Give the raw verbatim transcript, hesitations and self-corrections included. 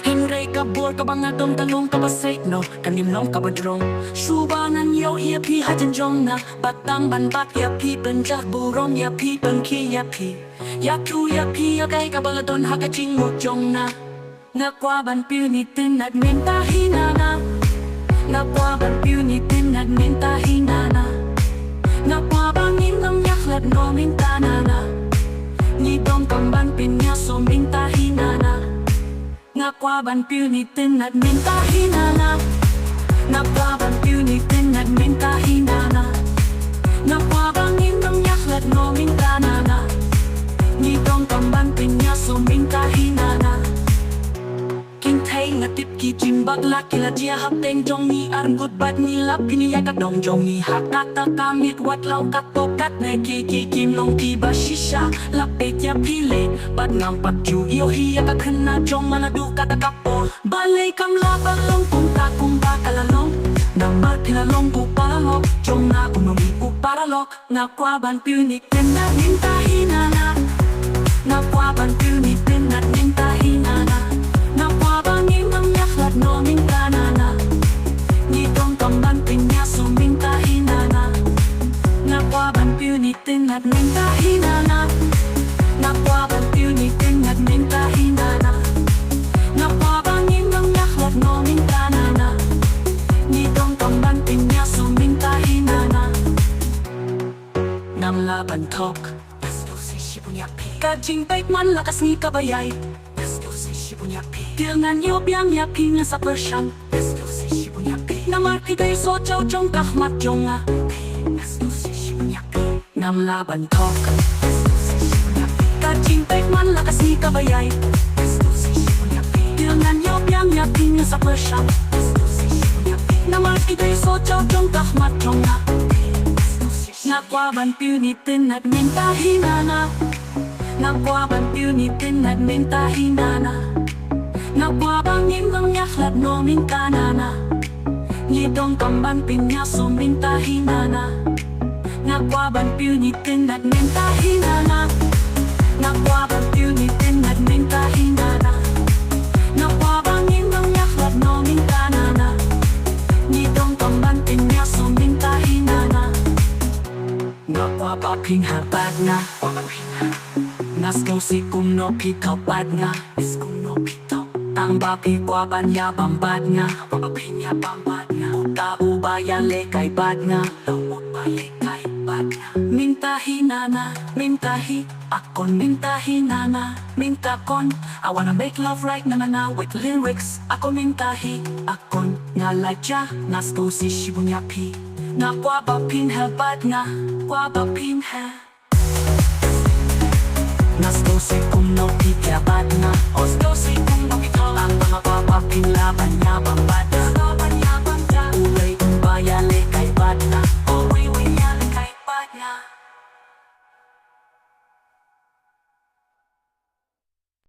Hynrei ka bor kaba nga don ka long kaba sait noh, kan ym long kaba drong. Shuwa ngan ïoh ïa phi hajan jong nga, bad tang ban bat ïa phi, pynjah burom ïa phi, pynkhih ïa phi. Ïathuh ïa phi ïa kaei kaba la don ha ka jingmut jong nga. Nga kwah ban pynïathuh na mynta hi na na. Nga kwah ban pynïathuh na mynta hi na na. Nga kwah ba ngin ym ïakhlad noh mynta na na. Ngi donkam ban pynïasoh mynta hi na na. Nga kwah ban pynïathuh na mynta hi na na. Nga kwah ban pynïathuh na mynta hi na na. Nga kwah ba ngin ym ïakhlad noh mynta na na. Ngi donkam ban pynïasoh mynta hi na na. Kynthei, nga tip ki jingbakla ki la jia hapdeng jong ngi arngut bad ngi la pyni ïa ka dong jong ngi ha kata ka miet, wat la ong katto katne ki ki kim long kiba shisha. La peit ïa phi leh bad ngam pat ju ïohi ïa ka khynnah jong nga naduh kata ka por. Balei kam lah ban long kumta kumba ka la long? Namar phi la long u paralok jong nga, u nongïalam u paralok. Nga kwah ban pynïathuh na mynta hi na na. Nga kwah ban pynïathuh na mynta hi na na. Nga kwah ba ngin ym ïakhlad noh mynta na na. Ngi donkam ban pynïasoh mynta hi na na. Nga kwah ban pynïathuh na mynta hi na na. Nga kwah ban pynïathuh na mynta hi na na. Nga kwah ba ngin ym ïakhlad noh mynta na na. Ngi donkam ban pynïasoh mynta hi na na. Ngam lah ban thok. Ka jingpeit man la ka sngi kaba ïai. Te ngan ïoh biang ïa phi, nga sa pyrshang. Namar phi dei soh jaw jong ka khmat jong nga. Ngam lah ban thok. Ka jingpeit man la ka sngi kaba ïai. Te ngan ïoh biang ïa phi, nga sa pyrshang. Namar phi dei soh jaw jong ka khmat jong nga. Nga kwah ban pynïathuh na mynta hi na na. Nga kwah ban pynïathuh na mynta hi na na. Nga kwah ba ngin ym ïakhlad noh mynta na na. Ngi donkam ban pynïasoh mynta hi na na. Nga kwah ban pynïathuh na mynta hi na na. Nga kwah ban pynïathuh na mynta hi na na. Nga kwah ba ngin ym ïakhlad noh mynta na na. Ngi donkam ban pynïasoh mynta hi na na. Nga kwah ba phin heh bad nga. Nga sngewsih kumno phi thaw bad nga. Tang ba phi kwah ban ïabam bad nga. Uta uba ïalehkai bad nga. Mynta hi na na, mynta hi. Akon mynta hi na na, mynta kon. I wanna make love right na na na with lyrics. Akon mynta hi, akon. Nga la jah, nga sngewsih shibun ïa phi. Nga kwah ba phin heh bad nga, kwah ba phin heh. Nga sngewsih kumno phi thaw bad nga.